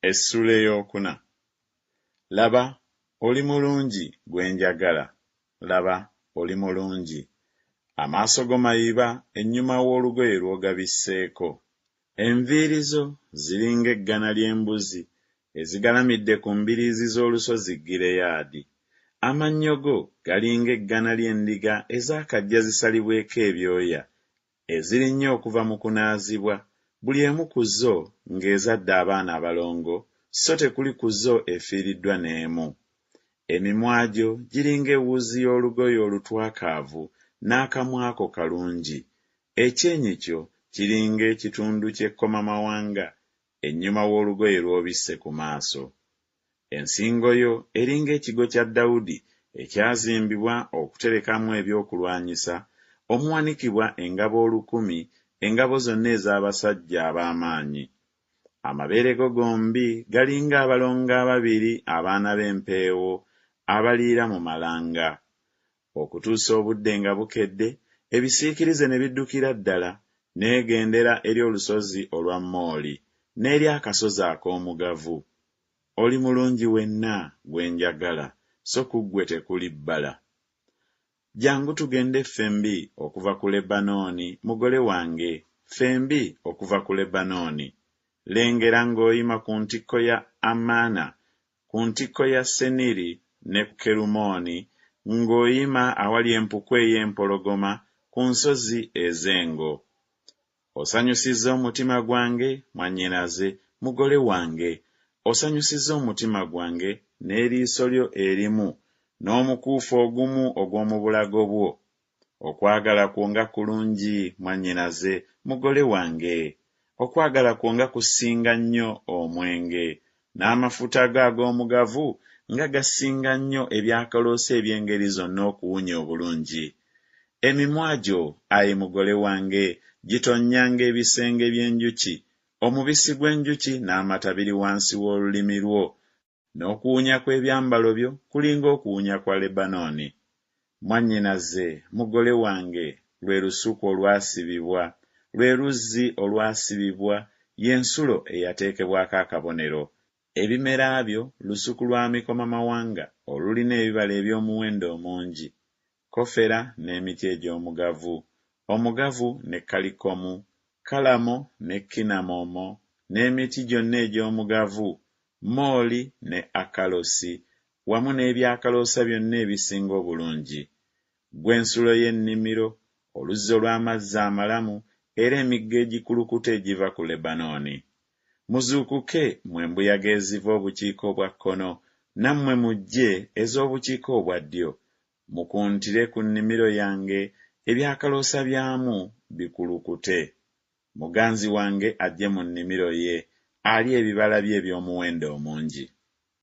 Essuula ey'okuna. Laba, oli mulungi, gwe njagala, laba, oli mulungi. Amaaso go mayiba ennyuma w'olugoye lw'ogabisseeko. Enviiri zo ziri ng'eggana ly'embuzi ezigalamidde ku mbiriizi z'olusozi Gireyaadi. Amannyo go gali ng'eggana ly'endiga ezaakajja zisalibweko ebyoya, ezirinnye okuva mu kunaazibwa, buli emu ku zo ng'ezadde abaana abalongo, so tekuli ku zo efiiriddwa n'emu. Emimwa gyo giri ng'ewuzi y'olugoye olutwakaavu, n'akamwa ko kalungi. Ekyenyi kyo kiri ng'ekitundu ky'ekkomamawanga ennyuma w'olugoye lw'obisse ku maaso. Ensingo yo eri ng'ekigo kya Dawudi ekyazimbibwa okuterekamu ebyokulwanyisa, omuwanikibwa engabo olukumi, engabo zonna ez'abasajja ab'amaanyi. Amabeere go gombi gali ng'abalongo ababiri abaana b'empeewo abaliira mu malanga. Okutuusa obudde nga bukedde, ebisiikirize ne biddukira ddala, Neegendera eri olusozi olwa mooli, n'eri akasozi ak'omugavu. Oli mulungi wenna, gwe njagala, so ku ggwe tekuli bbala. Jjangu tugende ffembi okuva ku Lebanooni, mugole wange, ffembi okuva ku Lebanooni. Lengera ng'oyima ku ntikko ya Amana, ku ntikko ya Seniri ne ku Kerumooni, ng'oyima awali empuku ey'empologoma ku nsozi ez'engo. Osanyusizza omutima gwange, mwannyinaze, mugole wange, osanyusizza omutima gwange n'eriiso lyo erimu, n'omukuufu ogumu ogw'omu bulago bwo. Okwagala kwo nga kulungi, mwannyinaze, mugole wange! Okwagala kwo nga kusinga nnyo omwenge, n'amafuta go ag'omugavu nga gasinga nnyo ebyakaloosa eby'engeri zonna okuwunya obulungi! Emimwa gyo, ayi mugole wange, gitonnya ng'ebisenge by'enjuki, omubisi gw'enjuki n'amata biri wansi w'olulimi lwo, n'okuwunya kw'ebyambalo byo kuli ng'okuwunya kwa Lebanooni. Mwannyinaze, mugole wange, lwe lusuku olwasibibwa, lwe luzzi olwasibibwa, ye nsulo eyateekebwako akabonero. Ebimera byo lusuku lwa mikomamawanga olulina ebibala eby'omuwendo omungi, kofera n'emiti egy'omugavu, omugavu ne kalikomu, kalamo ne kinamomo, n'emiti gyonna egy'omugavu, mooli ne akalosi, wamu n'ebyakaloosa byonna ebisinga obulungi. Ggwe nsulo y'ennimiro, oluzzi olw'amazzi amalamu, era emigga egikulukuta egiva ku Lebanooni. Muzuukuke, mmwe embuyaga eziva obukiika obwa kkono, nammwe mujje, ez'obukiika obwa ddyo, mukuntire ku nnimiro yange, ebyakaloosa byamu bikulukute. Muganzi wange ajje mu nnimiro ye, alye ebibala bye eby'omuwendo omungi.